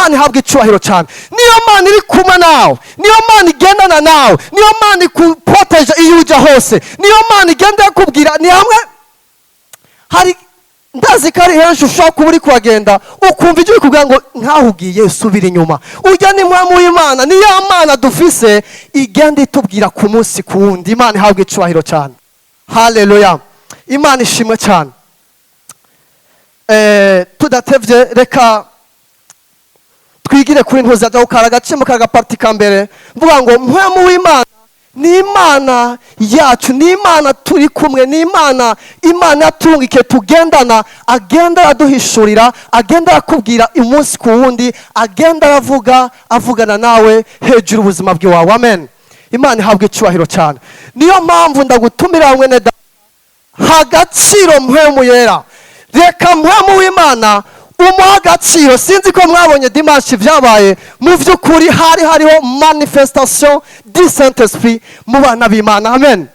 Imana ihabwa icyubahiro cyane. Niyo Mana iri kumwe nawe, niyo Mana igendana nawe, niyo Mana ikuproteje iyo ujya hose, niyo Mana igenda ikubwira. Ni hamwe hari, ndazi ko ari henshi ushobora kuba uri kuhagenda ukumva ibyo bikubwira ngo nkaho ugiye, subira inyuma. Ujya ni mpwemu w'Imana, ni ya Mana dufise igenda itubwira ku munsi ku wundi. Imana ihabwa icyubahiro cyane. Haleluya, Imana ishimwe cyane. Tudatevye, reka twigire kuri ntuzi ajya gukara agace mu kagapartie ka mbere, mvuga ngo mpwemu w'Imana ni Imana yacu, ni Imana turi kumwe, ni Imana yaturungikiye tugendana. Agenda araduhishurira, agenda arakubwira umunsi ku wundi, agenda aravuga, avugana nawe hejuru ubuzima bw'iwawe. Amen. Imana ihabwa icyubahiro cyane. Niyo mpamvu ndagutumira, mwene data, hagaciro mpwemu yera. Reka mpwemu w'Imana umuha agaciro. Sinzi ko mwabonye dimanche ibyabaye. Mu by'ukuri hari hariho manifestation du Saint Esprit mu bana b'Imana. Amen.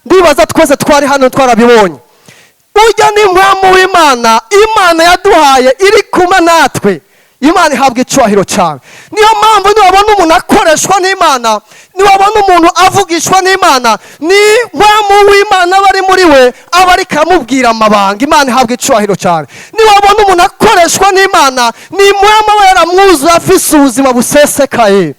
Ndibaza twese twari hano twarabibonye. Ujya ni mpwemu w'Imana, Imana yaduhaye, iri kumwe natwe. Imana ihabwa icyubahiro cyane. Niyo mpamvu niwabona umuntu akoreshwa n'Imana, niwabona umuntu avugishwa n'Imana, ni mpwemu w'Imana aba ari muri we, aba ariko aramubwira amabanga. Imana ihabwa icyubahiro cyane. Niwabona umuntu akoreshwa n'Imana, ni mpwemu aba yaramwuzuye, afise ubuzima busesekaye.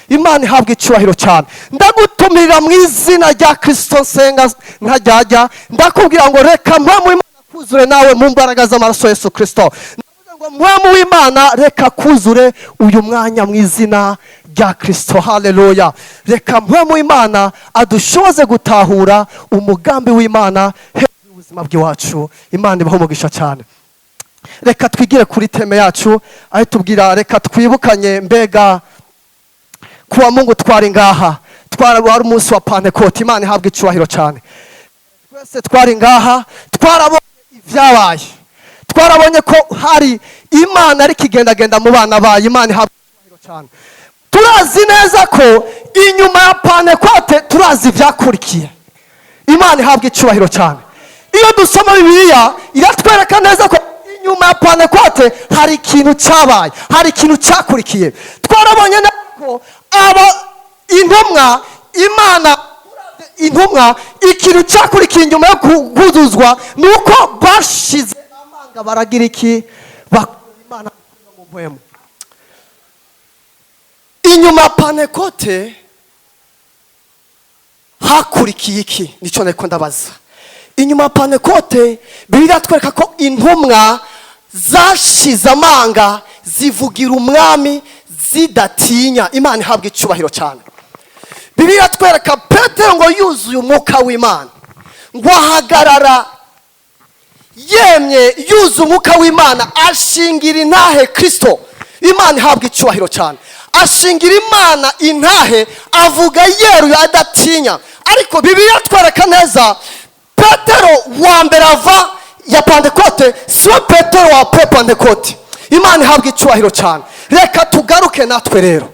Imana ihabwa icyubahiro cyane. Ndagutumirira mu izina rya Kirisito, nsenga ntajyajya, ndakubwira ngo reka mpwemu w'Imana kuzure nawe mu mbaraga z'amaraso Yesu Kirisito. Ndavuze ngo mpwemu w'Imana reka kuzure uyu mwanya mu izina rya Kirisito. Haleluya. Reka mpwemu w'Imana adushoboze gutahura umugambi w'Imana hejuru y'ubuzima bw'iwacu. Imana ibaho umugisha cyane. Reka twigire kuri thème yacu, aho tubwira, reka twibukanye. Mbega kuwa Mungu twari ngaha, twari, wari umunsi wa Pantekote. Imana ihabwa icyubahiro cyane. Twese twari ngaha, twarabonye ibyabaye, twarabonye ko hari Imana ariko igendagenda mu bana bayo. Imana ihabwa icyubahiro cyane. Turazi neza ko inyuma ya Pantekote turazi ibyakurikiye. Imana ihabwa icyubahiro cyane. Iyo dusoma Bibiliya, iratwereka neza ko inyuma ya Pantekote hari ikintu cyabaye, hari ikintu cyakurikiye. Twarabonye neza ko aba intumwa, Imana, intumwa, ikintu cyakurikiye inyuma yo kuzuzwa ni uko bashize amanga, baragira iki? Bakora Imana mu mpwemu. Inyuma ya Pantekote hakurikiye iki? Nicyo nariko ndabaza. Inyuma ya Pantekote, Bibiliya iratwereka ko intumwa zashize amanga, zivugira umwami zidatinya. Imana ihabwa icyubahiro cyane. Bibiliya iratwereka Petero ngo yuzuye umwuka w'Imana, ngo ahagarara yemye, yuzuye umwuka w'Imana, ashingira intahe Kirisito. Imana ihabwa icyubahiro cyane. Ashingira Imana intahe, avuga yeruye adatinya. Ariko Bibiliya iratwereka neza, Petero wa mbere ava ya Pantekote siwe Petero wa après Pantekote. Imana ihabwa icyubahiro cyane. Reka tugaruke natwe rero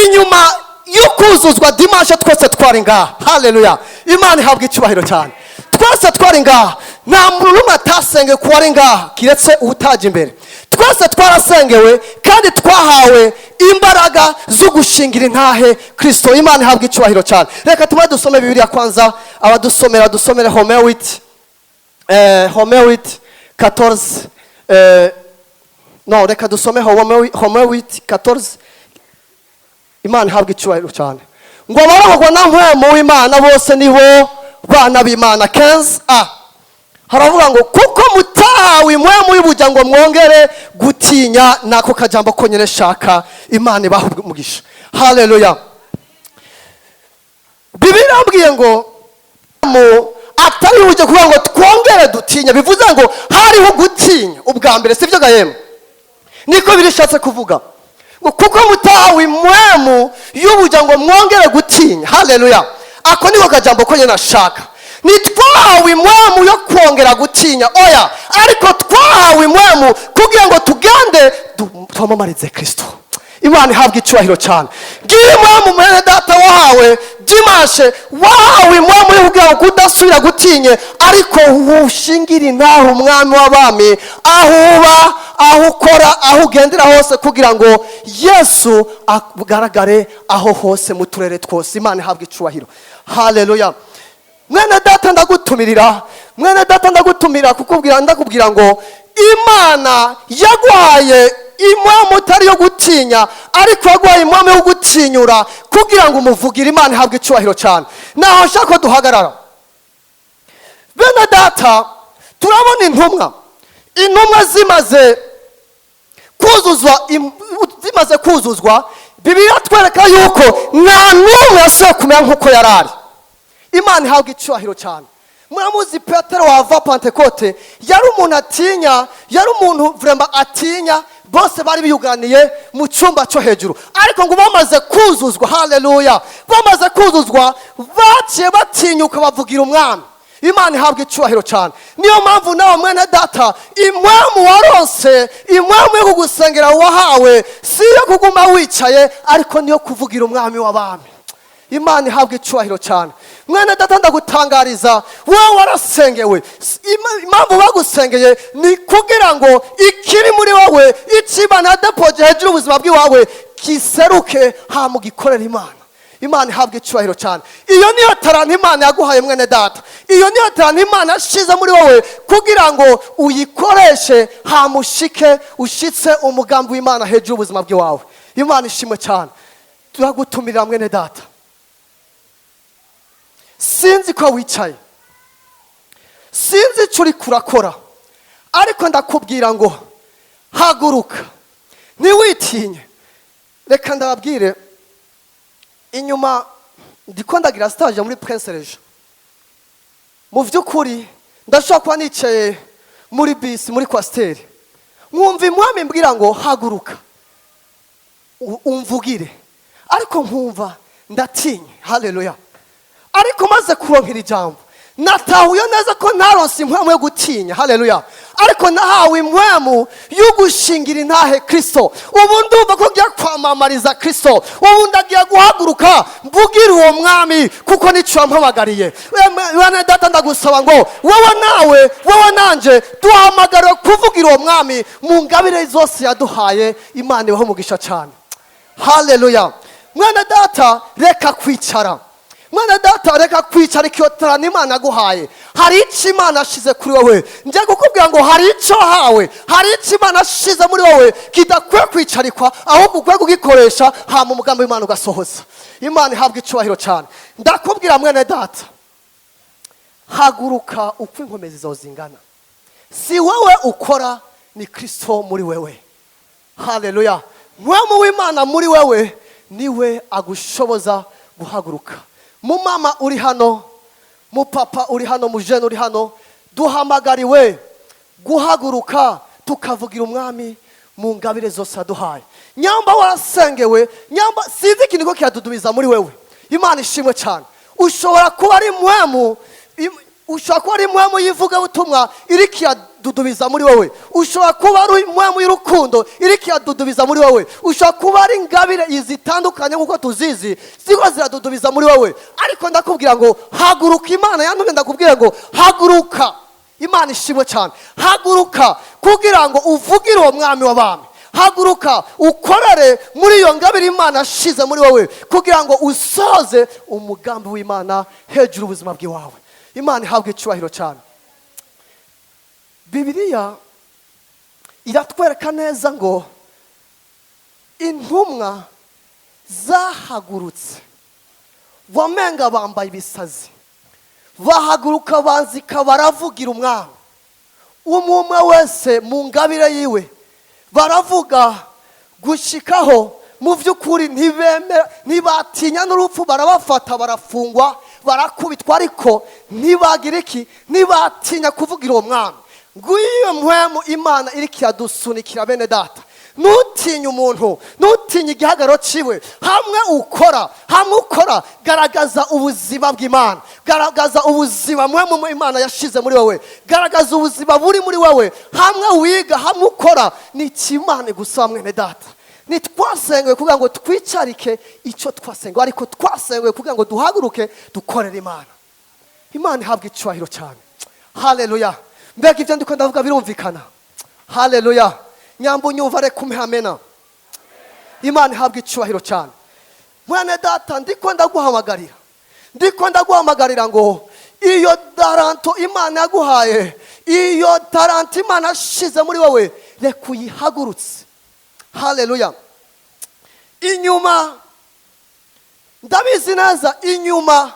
inyuma yo kuzuzwa dimanche, twese twari ngaha. Haleluya, Imana ihabwa icyubahiro cyane. Twese twari ngaha, nta muntu n'umwe atasengeye ku wari ngaha, kiretse uwutaje imbere. Twese twarasengewe kandi twahawe imbaraga zo gushingira intahe Kirisito. Imana ihabwa icyubahiro cyane. Reka tuba dusome Bibiliya kwanza. Abadusomera dusomere Romains 8, Romains 8 14. No, reka dusome Romains 8 14. Imana ihabwa icyubahiro cyane. Ngo abarongorwa na mpwemu w'Imana bose nibo bana b'Imana. 15 a haravuga ngo kuko mutahawe impwemu y'ubuja ngo mwongere gutinya. Nako kajambo konyine shaka. Imana ibaha umugisha. Haleluya. Bibiliya irambwiye ngo mu atari ujya kuvuga ngo twongere dutinya, bivuze ngo hariho gutinya ubwa mbere, sibyo gahemu? Niko birishatse kuvuga ngo kuko mutahawe impwemu y'ubuja ngo mwongere gutinya. Haleluya. Ako niko kajambo konyine nashaka. Ntitwahawe impwemu yo kongera gutinya, oya, ariko twahawe impwemu kugira ngo tugende twamamarize Kirisito. Imana ihabwa icyubahiro cyane. Ngiyo impwemu, mwene data, wahawe dimanche. Wahawe impwemu yo kugira ngo kudasubira gutinye, ariko ushingire intahe umwami w'abami, aho uba, aho ugenda hose. Imana ihabwa icyubahiro cyane. Aho ukora, aho ugendera hose, kugira ngo Yesu agaragare aho hose, mu turere twose. Imana ihabwa icubahiro. Haleluya! Mwene data, ndagutumirira, mwene data, ndagutumira kukubwira, ndakubwira ngo Imana yaguhaye impwemu utari yo gutinya, ariko yaguhaye impwemu yo gutinyura kugira ngo umuvugire. Imana ihabwe icyubahiro cyane. Naho nshaka ko duhagarara, bene data, turabona intumwa zimaze kuzuzwa, Bibiliya twereka yuko nta n'umwe yasubiye kumera nk'uko yari ari. Imana ihabwa icyubahiro cyane. Muramuzi Petero wava Pantekote, yari umuntu atinya, yari umuntu vraiment atinya. Bose bari biyuganiye mu cyumba cyo hejuru, ariko ngo bamaze kuzuzwa, haleluya, bamaze kuzuzwa baciye batinyuka bavugira Umwami. Imana ihabwa icyubahiro cyane. Niyo mpamvu nawe, mwene data, impwemu waronse, impwemu yo kugusengera wahawe, si iyo kuguma wicaye, ariko niyo kuvugira Umwami w'abami. Imana ihabwa icyubahiro cyane. Mwene data, ndagutangariza, wowe warasengewe. Impamvu bagusengeye ni kugira ngo ikiri muri wowe, icyo Imana yadepoje hejuru y'ubuzima bw'iwawe, kiseruke, hama ugikorera Imana. Imana ihabwa icyubahiro cyane. Iyo niyo talanta Imana yaguhaye, mwene data. Iyo niyo talanta Imana yashize muri wowe kugira ngo uyikoreshe, hamushike ushitse umugambi w'Imana hejuru y'ubuzima bw'iwawe. Imana ishimwe cyane. Turagutumirira, mwene data. Sinzi ko wicaye, sinzi icyo uri kurakora, ariko ndakubwira ngo haguruka, ntiwitinye. Reka ndababwire, inyuma ndiko ndagira stage muri Prince Régent. Mu by'ukuri ndashobora kuba nicaye muri bisi, muri coaster, nkumva impwemu mbwira ngo haguruka umvugire, ariko nkumva ndatinye. Haleluya! Ariko maze kuronkera ijambo, natahuye neza ko ntaronse impwemu yo gutinya, haleluya, ariko nahawe impwemu yo gushingira intahe Kristo. Ubu ndumva ko ngiye kwamamariza Kristo. Ubu ndagiye guhaguruka mvugire uwo mwami, kuko nicyo yampamagariye. Bene data, ndagusaba ngo wowe nawe, wowe nanje, duhamagariwe kuvugira uwo mwami mu ngabire zose yaduhaye. Imana ibaho umugisha cyane. Haleluya! Mwene data, reka kwicara. Mwene data, reka kwicara. Iyo talanta Imana aguhaye, hari icyo Imana ashize kuri wowe. Njya kukubwira ngo hari icyo wahawe, hari icyo Imana ashize muri wowe kidakwiye kwicarikwa, ahubwo ukwiye kugikoresha, hama umugambi w'Imana ugasohoza. Imana ihabwa icyubahiro cyane. Ndakubwira, mwene data, haguruka uko inkomezi zawe zingana. Si wowe ukora, ni Kristo muri wewe. Haleluya! Mpwemu w'Imana muri wewe niwe agushoboza guhaguruka. Mu mama uri hano, mu papa uri hano, mu jeune uri hano, duhamagariwe guhaguruka tukavugira Umwami mu ngabire zose yaduhaye. Nyamba warasengewe, nyamba sinzi ikintu ko kiradudubiza muri wewe, Imana ishimwe cyane. Ushobora kuba ari mpwemu ushobora kuba ari impwemu y'ivugabutumwa iri kiradudubiza muri wowe. Ushobora kuba ari impwemu y'urukundo iri kiradudubiza muri wowe. Ushobora kuba ari ingabire zitandukanye nk'uko tuzizi ziko ziradudubiza muri wowe, ariko ndakubwira ngo haguruka. Imana yantumye ndakubwira ngo haguruka. Imana ishimwe cyane. Haguruka kugira ngo uvugire uwo mwami w'abami. Haguruka ukorere muri iyo ngabire Imana yashize muri wowe kugira ngo usoze umugambi w'Imana hejuru ubuzima bw'iwawe. Imana ihabwa icyubahiro cyane. Bibiliya iratwereka neza ngo intumwa zahagurutse, wamenga bambaye ibisazi, bahaguruka banzika baravugira Umwami, umwe umwe wese mu ngabire yiwe. Baravuga gushikaho mu by'ukuri ntibemera, ntibatinya n'urupfu. Barabafata, barafungwa, barakubitwa, ariko ntibagira iki? Ntibatinya kuvugira uwo mwami. Ngw'iyo mpwemu Imana iri kiradusunikira, bene data. Ntutinye umuntu, ntutinye igihagararo ciwe. Hamwe ukora, hamwe ukora, garagaza ubuzima bw'Imana, garagaza ubuzima mwe Imana yashize muri wowe, garagaza ubuzima buri muri wowe. Hamwe wiga, hamwe ukora, ni ikimana gusa. Mwene data, ntitwasengewe kugira ngo twicarike icyo twasengewe, ariko twasengewe kugira ngo duhaguruke dukorere Imana. Imana ihabwa icyubahiro cyane. Haleluya! Mbega ibyo ndiko ndavuga birumvikana? Haleluya! Nyambo nyumva, reka umpe. Imana ihabwa icyubahiro cyane. Mwene data, ndiko ndaguhamagarira, ndiko ndaguhamagarira ngo iyo taranto Imana yaguhaye, iyo taranto Imana yashize muri wowe, reka uyihagurutse. Haleluya. Inyuma, ndabizi neza, inyuma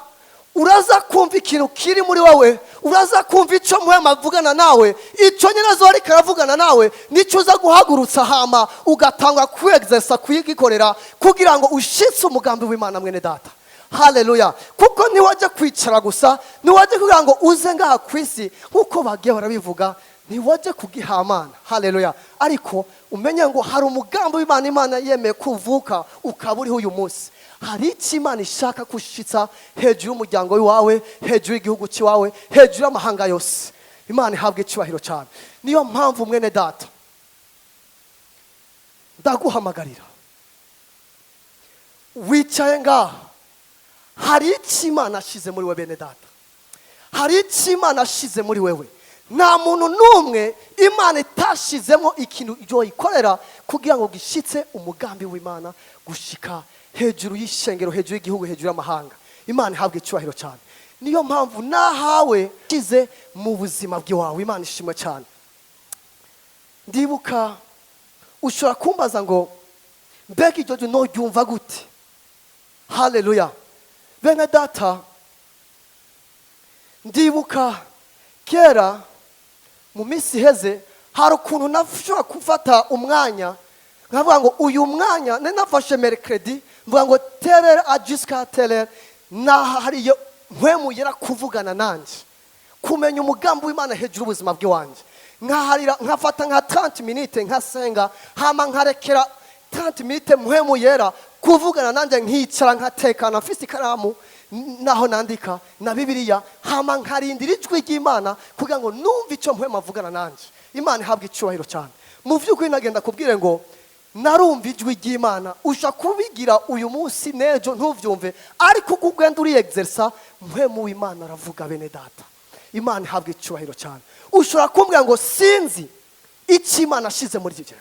uraza kumva ikintu kiri muri wowe, uraza kumva icyo Muhema avugana nawe. Icyo nyine azoba ariko aravugana nawe, nicyo uza guhagurutsa, hama ugatanga kwegzesa kuyigikorera kugira ngo ushitse umugambi w'Imana, mwene data. Haleluya. Kuko ntiwajya kwicara gusa, ntiwajya kugira ngo uze ngaha ku isi nk'uko bagiye barabivuga, ntiwajye kugihamana. Haleluya. Ariko umenye ngo hari umugambi w'Imana. Imana yemeye kuvuka ukaba uriho uyu munsi, hari icyo Imana ishaka gushitsa hejuru y'umuryango wawe, hejuru y'igihugu cy'iwawe, hejuru y'amahanga yose. Imana ihabwa icyubahiro cyane. Niyo mpamvu, mwene data, ndaguhamagarira, wicaye ngaha, hari icyo Imana ashize muri we. Bene data, hari icyo Imana ashize muri wewe. Nta muntu n'umwe Imana itashizemo ikintu yoyikorera kugira ngo gishitse umugambi w'Imana gushika hejuru y'ishengero, hejuru y'igihugu, hejuru y'amahanga. Imana ihabwa icyubahiro cyane. Niyo mpamvu nahawe shize mu buzima bw'iwawe. Imana ishimwe cyane. Ndibuka, ushobora kumbaza ngo mbega iryo jwi noryumva gute? Haleluya. Bene data, ndibuka kera mu minsi iheze, hari ukuntu nashobora gufata umwanya nkavuga ngo uyu mwanya nari nafashe mercredi, mvuga ngo telle heure à jusqu'à telle heure naha hariyo Mpwemu Yera kuvugana nanjye, kumenya umugambi w'Imana hejuru y'ubuzima bw'iwanjye. Nkaharira, nkafata nka 30 minutes nkasenga, hama nkarekera 30 minutes Mpwemu Yera kuvugana nanjye, nkicara nkatekana, mfise ikaramu naho nandika na Bibiliya, hama nkarindira ijwi ry'Imana kugira ngo numve icyo Mpwemu avugana nanjye. Imana ihabwa icyubahiro cyane. Mu by'ukuri nagenda kubwire ngo narumva ijwi ry'Imana. Uja kubigira uyu munsi n'ejo ntubyumve, ariko uko ugenda uri exerça, Mpwemu w'Imana aravuga. Bene data, Imana ihabwa icyubahiro cyane. Ushobora kumbwira ngo sinzi icyo Imana yashize muri jewe,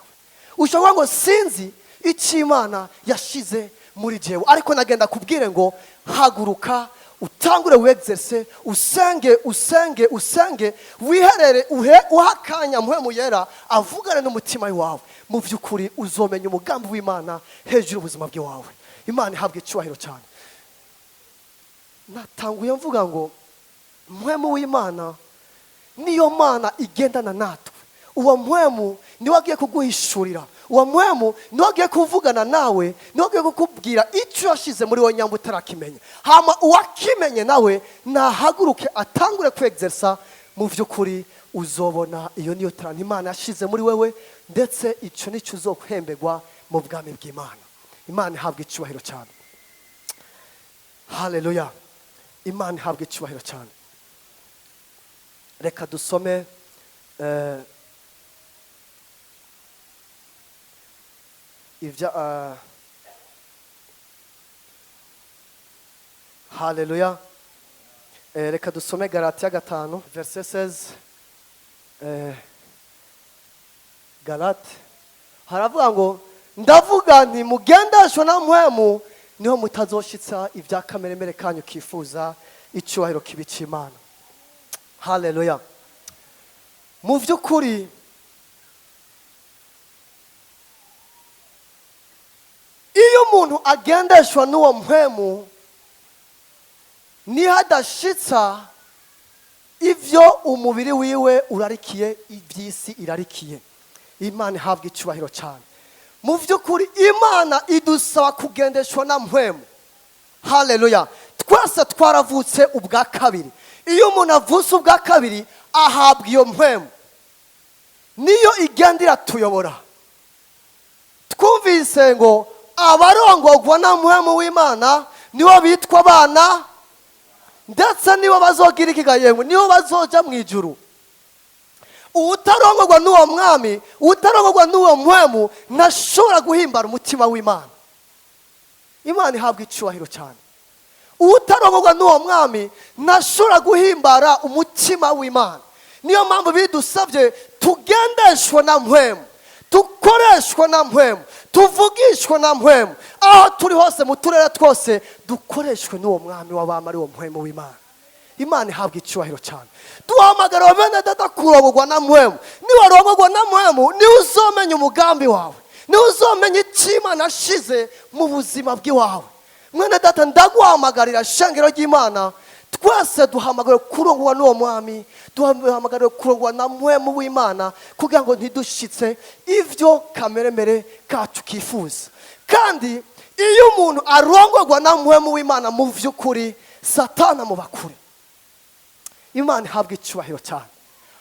ushobora kuvuga ngo sinzi icyo Imana yashize muri jewe, ariko nagenda kubwire ngo haguruka, utangure wexerce, usenge, usenge, usenge, wiherere, uhe uha akanya Mpwemu Yera avugane n'umutima wawe. Mu by'ukuri uzomenya umugambi w'Imana hejuru y'ubuzima bw'iwawe. Imana ihabwa icyubahiro cyane. Natanguye mvuga ngo Mpwemu w'Imana niyo Mana igendana natwe. Uwo Mpwemu niwe agiye kuguhishurira, uwo Mpwemu niwe agiye kuvugana nawe, niwe agiye kukubwira icyo yashyize muri wowe nyamba utarakimenya. Hama uwakimenye nawe nahaguruke atangure kwexerça. Mu by'ukuri uzobona iyo niyo talent Imana yashyize muri wewe, ndetse icyo nicyo uzohemberwa mu bwami bw'Imana. Imana ihabwa icyubahiro cyane. Haleluya. Imana ihabwa icyubahiro cyane. Reka dusome ibya haleluya. Reka dusome Galatiya 5 verset 16. Galate haravuga ngo ndavuga nti mugendeshwe na Mpwemu, niho mutazoshitsa ibya kameremere kanyu kifuza. Icyubahiro kibi cy'Imana. Haleluya. Mu by'ukuri iyo umuntu agendeshwa n'uwo Mpwemu, niho adashitsa ibyo umubiri wiwe urarikiye, iby'isi irarikiye. Imana ihabwa icyubahiro cyane. Mu by'ukuri Imana idusaba kugendeshwa na Mpwemu. Haleluya. Twese twaravutse ubwa kabiri. Iyo umuntu avutse ubwa kabiri ahabwa iyo Mpwemu, niyo igenda iratuyobora. Twumvise ngo abarongorwa na Mpwemu w'Imana nibo bitwa abana, ndetse nibo bazogira ikigayemwe, nibo bazoja mu ijuru. Uwutarongorwa n'uwo mwami, uwutarongorwa n'uwo Mpwemu, ntashobora guhimbara umutima w'Imana. Imana ihabwa icyubahiro cyane. Uwutarongorwa n'uwo mwami ntashobora guhimbara umutima w'Imana. Niyo mpamvu bidusabye tugendeshwa na Mpwemu. Dukoreshwe na Mpwemu, tuvugishwe na Mpwemu. Aho turi hose, mu turere twose, dukoreshwe n'uwo Mwami w'abami, ari wo Mpwemu w'Imana. Imana ihabwa icyubahiro cyane. Duhamagara bene data kurongorwa na Mpwemu. Niwarongorwa na Mpwemu, niwe uzomenya umugambi wawe, niwe uzomenya icyo Imana ashize mu buzima bw'iwawe. Mwene data, ndaguhamagarira, shengero ry'Imana, twese duhamagariwe kurongorwa n'uwo Mwami, duhamagariwe kurongorwa na Mpwemu w'Imana, kugira ngo ntidushitse ibyo kameremere kacu kifuza. Kandi iyo umuntu arongorwa na Mpwemu w'Imana, mu by'ukuri Satana muba kure. Imana ihabwa icyubahiro cyane.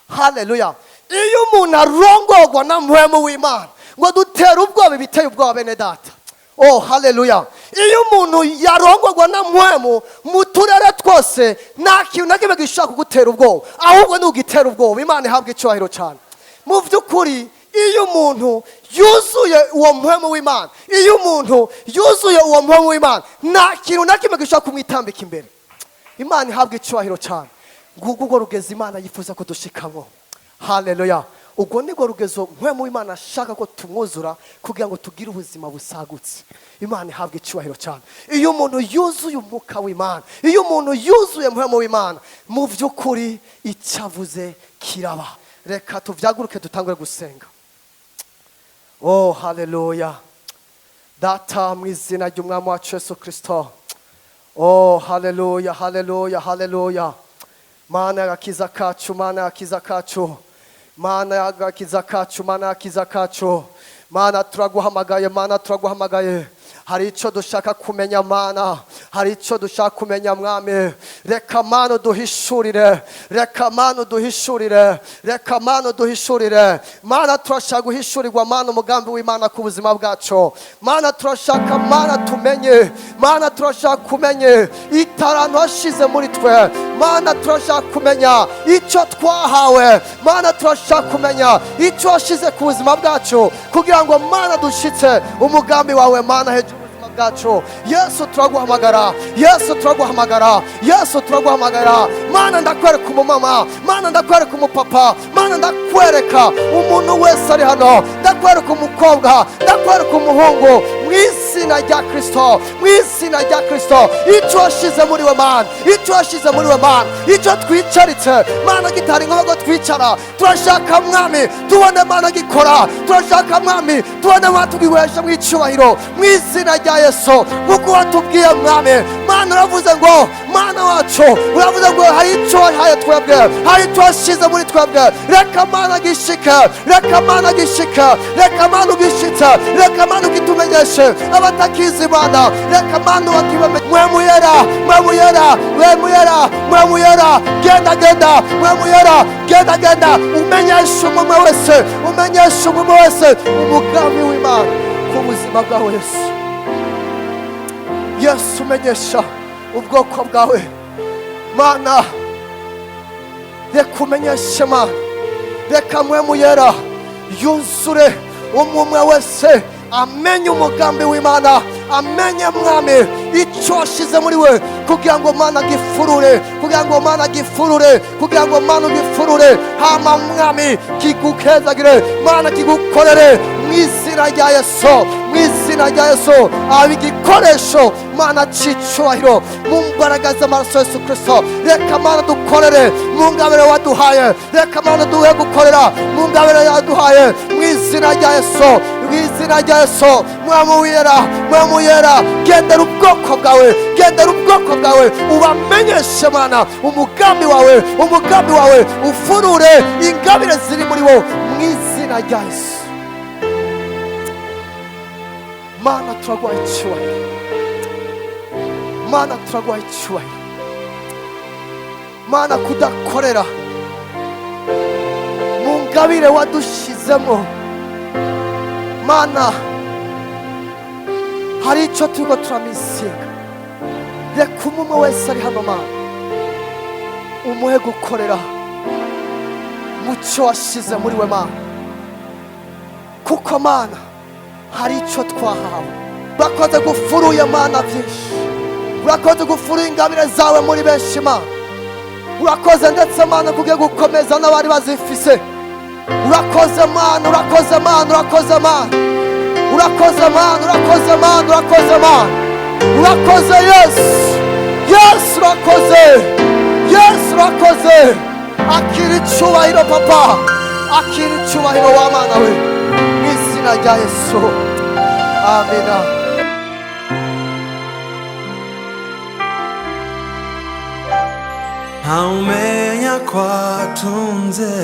Haleluya! Iyo umuntu arongorwa na Mpwemu w'Imana, ngo dutera ubwoba ibiteye ubwoba, bene data. Oh, haleluya! Iyo umuntu yarongorwa na Mpwemu, mu turere twose nta kintu na kimwe gishobora kugutera ubwoba, ahubwo ntugitera ubwoba. Imana ihabwa icyubahiro cyane. Mu by'ukuri, iyo umuntu yuzuye uwo Mpwemu w'Imana, iyo umuntu yuzuye uwo Mpwemu w'Imana, nta kintu na kimwe gishobora kumwitambika imbere. Imana ihabwa icyubahiro cyane. Ngubwo urwo rugezo Imana yifuza ko dushikamo. Haleluya! Ubwo nibwo rugezo Mpwemu w'Imana ashaka ko tumwuzura, kugira ngo tugire ubuzima busagutse. Imana ihabwa icyubahiro cyane. Iyo umuntu yuzuye umwuka w'Imana, iyo umuntu yuzuye Mpwemu w'Imana, mu by'ukuri icyo avuze kiraba. Reka tuvyaguruke, dutangure gusenga. Oh, haleluya! Data, mu izina ry'Umwami wacu Yesu Kirisito. Oh, haleluya, haleluya, haleluya! Mana y'agakiza kacu, Mana y'agakiza kacu, Mana y'agakiza kacu, Mana y'agakiza kacu, Mana turaguhamagaye, Mana turaguhamagaye. Hari icyo dushaka kumenya, Mana, hari icyo dushaka kumenya, Mwami. Reka Mana uduhishurire, reka Mana uduhishurire, reka Mana uduhishurire. Mana, turashaka guhishurirwa, Mana, umugambi w'Imana ku buzima bwacu. Mana, turashaka, Mana, tumenye. Mana, turashaka kumenye itaranto washize muri twe. Mana, turashaka kumenya icyo twahawe. Mana, turashaka kumenya icyo washize ku buzima bwacu, kugira ngo, Mana, dushitse umugambi wawe, Mana, hejuru y'ubuzima bwacu. Yesu, turaguhamagara. Yesu, turaguhamagara. Yesu, turaguhamagara. Mana, ndakwereka umumama. Mana, ndakwereka umupapa. Mana, ndakwereka umuntu wese ari hano. Ndakwereka umukobwa, ndakwereka umuhungu, mu izina rya Kirisito, mu izina rya Kirisito. Icyo washize muri we, Mana, icyo washize muri we, Mana, icyo twicaritse, Mana, gitari ngombwa ko twicara. Turashaka, Mwami, tubone, Mana, gikora. Turashaka, Mwami, tubone, Mana, tugihesha mu icyubahiro, mu izina rya Yesu, nk'uko watubwiye, Mwami. Mana, uravuze ngo, Mana wacu, uravuze ngo hari icyo wahaye twebwe, hari icyo washyize muri twebwe. Reka, Mana, gishike. Reka, Mana, gishike. Reka, Mana, ugishitse. Reka, Mana, ugitumenyeshe. Abatakizi, Mana, reka, Mana, bakibamenye. Mpwemu Yera, Mpwemu Yera, Mpwemu Yera, Mpwemu Yera, genda, genda. Mpwemu Yera, genda, genda, umenyeshe umwe wese, umenyeshe umwe wese umugambi w'Imana ku buzima bwawe. Yesu, Yesu, umenyesha ubwoko bwawe. Mana, reka umenyeshe. Mana, reka Mpwemu Yera yuzure umwe umwe wese, amenye umugambi w'Imana, amenye, Mwami, icyo washyize muri we, kugira ngo, Mana, gifurure, kugira ngo, Mana, gifurure, kugira ngo, Mana, ugifurure. Hama, Mwami, kigukezagire, Mana, kigukorere, mu izina rya Yesu, mu izina rya Yesu. Aba igikoresho, Mana, cy'icyubahiro, mu mbaraga z'amaraso Yesu Kirisito. Reka, Mana, dukorere mu ngabire waduhaye. Reka, Mana, duhe gukorera mu ngabire yaduhaye, mu izina rya Yesu, mu izina rya Yesu. Mpwemu Wera, Mpwemu Yera, gendera ubwoko bwawe, gendera ubwoko bwawe, ubamenyeshe, Mana, umugambi wawe, umugambi wawe, ufurure ingabire ziri muri wo, mu izina rya Yesu. Mana, turaguha icyubahiro. Mana, turaguha icyubahiro. Mana, kudakorera mu ngabire wadushizemo, Mana, hari icyo turiko turamisinga. Reka umwe wese ari hano, Mana, umuhe gukorera mu cyo washyize muri we, Mana, kuko, Mana, hari icyo twahawe. Urakoze gufuruye, Mana, byinshi. Urakoze gufuruye ingabire zawe muri benshi, Mana. Urakoze ndetse, Mana, kugiye gukomeza n'abari bazifise. Urakoze Mana, urakoze Mana, urakoze Mana, urakoze Mana, urakoze Mana, urakoze Mana, urakoze Yesu. Yesu urakoze, Yesu urakoze. Akira icyubahiro papa, akira icyubahiro wa Mana we, mu izina rya Yesu, amina. Ntawumenya ko atunze.